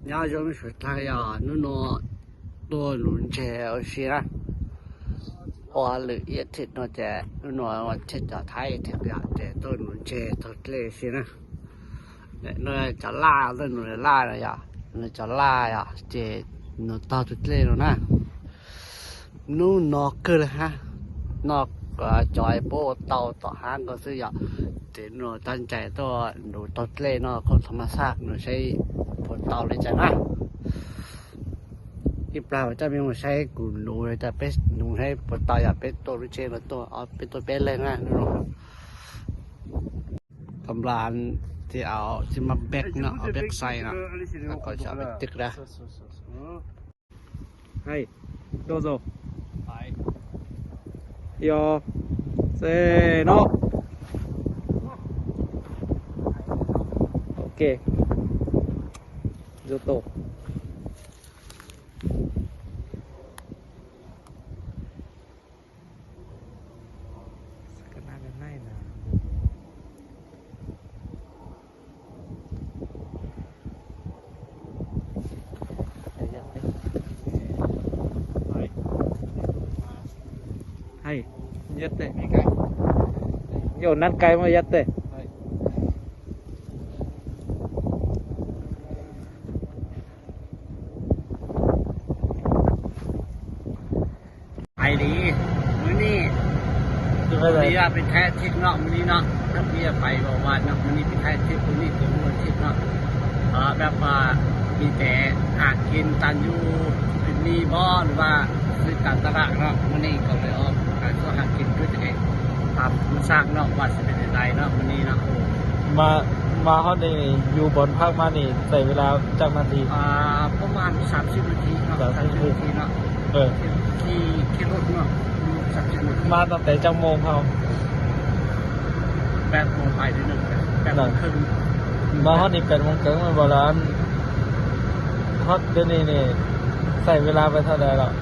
Nyob zoo ib suav dlawg, yog hnub no tuaj nuv ntseg ua si na. Ua lwm iab thib no ces hnub no thiaj cov Thaib thiaj yom, ces tuaj nuv ntseg taug dlej ua si na. No cov laj, tuaj nuv laj no yom, nws cov laj yom, ces nws taug tus dlej no na. Hnub no kawg li hab, no cov puab ua tau tom hab nkaus xwb yom. Ces no tab ncais tuaj nuv taug dlej no khoom thas mas xaj no saib puas tau li cas na. Ib plag coj mej mus saib kuv nuv, peb nuv saib puas tau yom. Peb tuaj lub tsheb no tuaj, peb tuaj peb leeg na. Tam npla tsis au tsis mas peb no, peb xais no, kom xyov peb twg da. Hei, tuaj zoo. Yog, se no. Ok. Zoo to. Hais, yat tes. Yog nab kais mas yat tes. Hais li, hnub no peb Thaib thib no, hnub no peb pais Vam Vas no, hnub no peb Thaib thib, hnub no peb Thaib thib no, peb pais pim tes has kis tas yug pim ni pob los vas xwb tas tas dam no, hnub no kom lawv ob has kis tub ces tas xaj no vas xwb pem dais no, hnub no. Mas hov ne, yus pom phaj mas ne, txais ua li cas nas this? Mas tas tes caj moos hov? Mas hov ne peb moos kev mas npaum li, hov twb ne ne, txais ua li cas pais thaum dais los?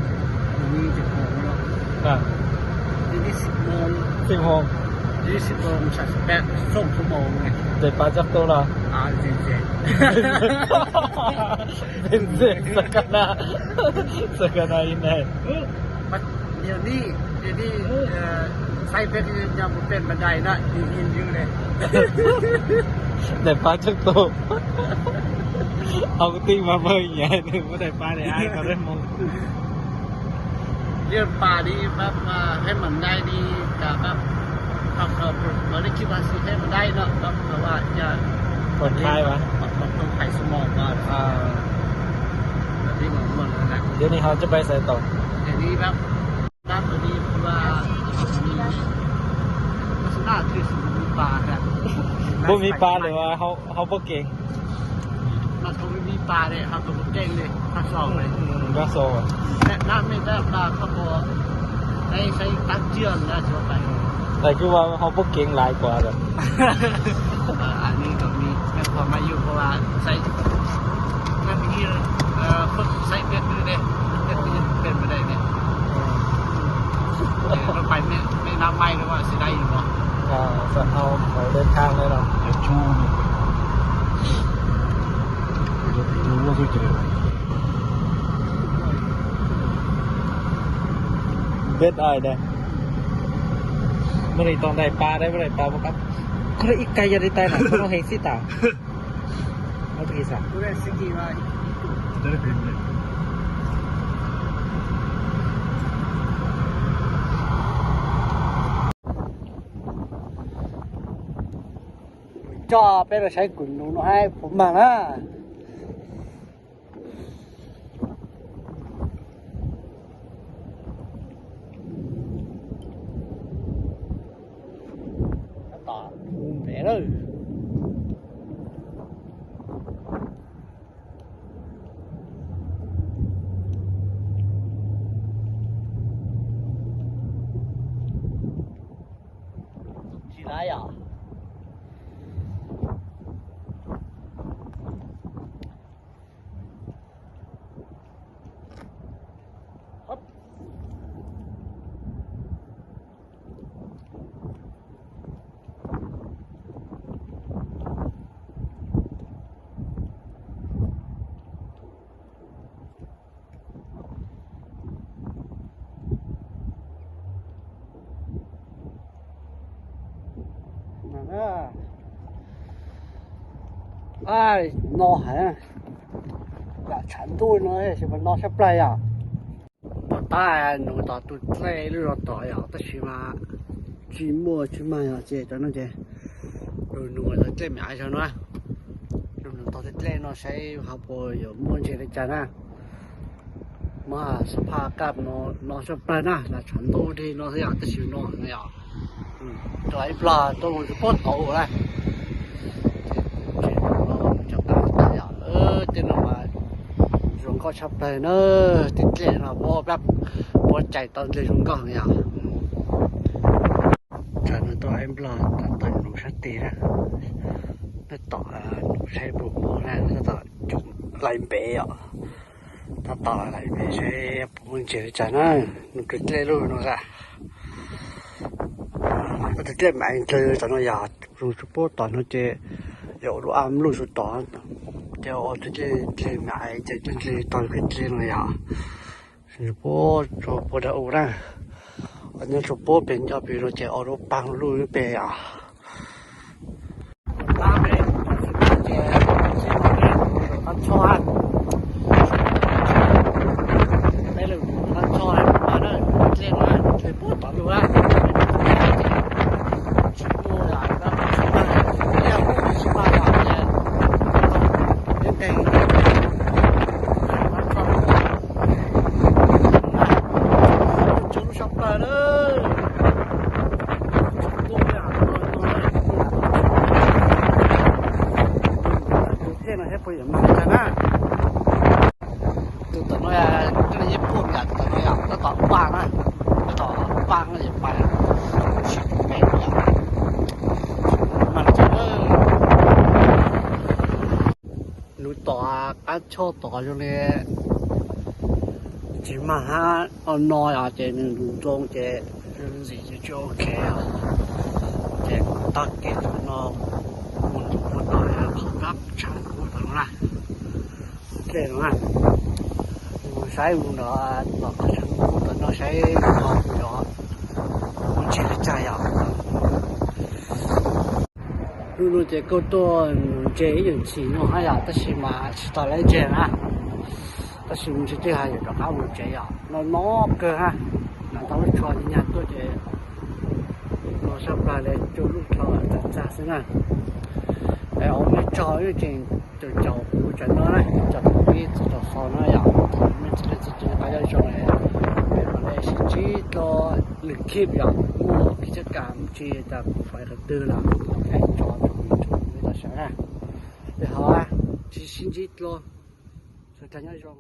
Xij moos. Tes pab tsaug tus los? Xav kas nas, xav kas nas ib ne. Tes pab tsaug tus. Hauv kuv twb mas pawg nyiam nws muab tes pab li ai tau dej moos. Yog pas li pab hais mas dai li, tas pab, pab, pab li kis pas xij hais mas dai no, pab, pab, pab, pab, pab, pab, pab, pab, pab, Yog li ho coj pais xais tau. Puab miv pas lawm, hauv puab kev. Npaj xo. Tais kuj ua hauv puab kev lais kuas lawm. Peb dais ne, muaj li tau dais pa, dais pa, koj ib kais yog li tais na, koj heev xwb tas. Coj peb los saib kuv nuv no hab puas mag na. Tom u ntev lawm. Tsis laib yom. No heev, yam tshav ntuj no tab sis mas no tshaj plaws yom. Tom qab nws tom tus dlej lub zog tod yom, tab sis mas tsis muaj tsis mag yom, ces cov no ces nws nws dlej me aiv zog no, nws nws tog tus dlej no saib ho puas yuav muaj ntses li cas na. Mas xab phaj kaj no no tshaj plaws na, los tshav ntuj li no xwb yom, tab sis no yom, rau ib plag tuaj mus tsis pub tod ua na. Cov qab yom, tej no mas zoo nkauj tshaj plaws na, tej dlej no puab, puab cais tau dlej zoo nkauj heev yom. Tsam no tuaj ib plag tab tom nws sab tes na, tab tom nws saib puas muaj na, tab tom coob lais npe yom. Tab tom lais npe saib puas muaj ntses li cas na, nws tus dlej lub no a. Tus dlej me aiv ntawd tom no yog zoo tsis pub tom no ces yog ua lub ab luj tsis tom, ces ua tus dlej me aiv ces dlej tog tus dlej no yog puab tsuas puab dag u na. Nyob tsuas puab pem nco pem no ces ua lub paag luj pem yom. Tus tom no yeej puaj yam tus tom no yog tab tom paaj na, tab tom paaj no yog paaj sib pem yom. Nws tom qab choj tod zoo li tsis mag hab, no yog ces nws nws zoo ces ntxim ces tsis ok os. Ces tag kev no mus mus tom qhov kab tshav kub tom no na. Dlej no na, mus saib mus nrov tom qhov tshav kub tom no saib no yog mus ntses li cas yom. Lub no ces koj tuaj mus ntses ib yam txhim no hab yom, tab sis mas tsis tau lawv ntses na, tab sis mus ntses twb hais yuav rov qab mus ntses yom, no no kawg hab. Nam tau lub tsho nyag tuaj ces no sab plag li cuaj lub dlhau txag txag xwb na. Es ua mej tsaug ib tseem caum kuv tsam no na, caum kuv ib txog caum xaus no yom, mej txhua leej txhua tus nyob qab nyob zoo, peb mam li sib ntsib dlua lwm clip yom, muaj kev txhawb kam mus tsis tas kuv pais qhov twg los tso rau peb tau saib na. Li hov, sib ntsib dlua, sawv daws nyob zoo.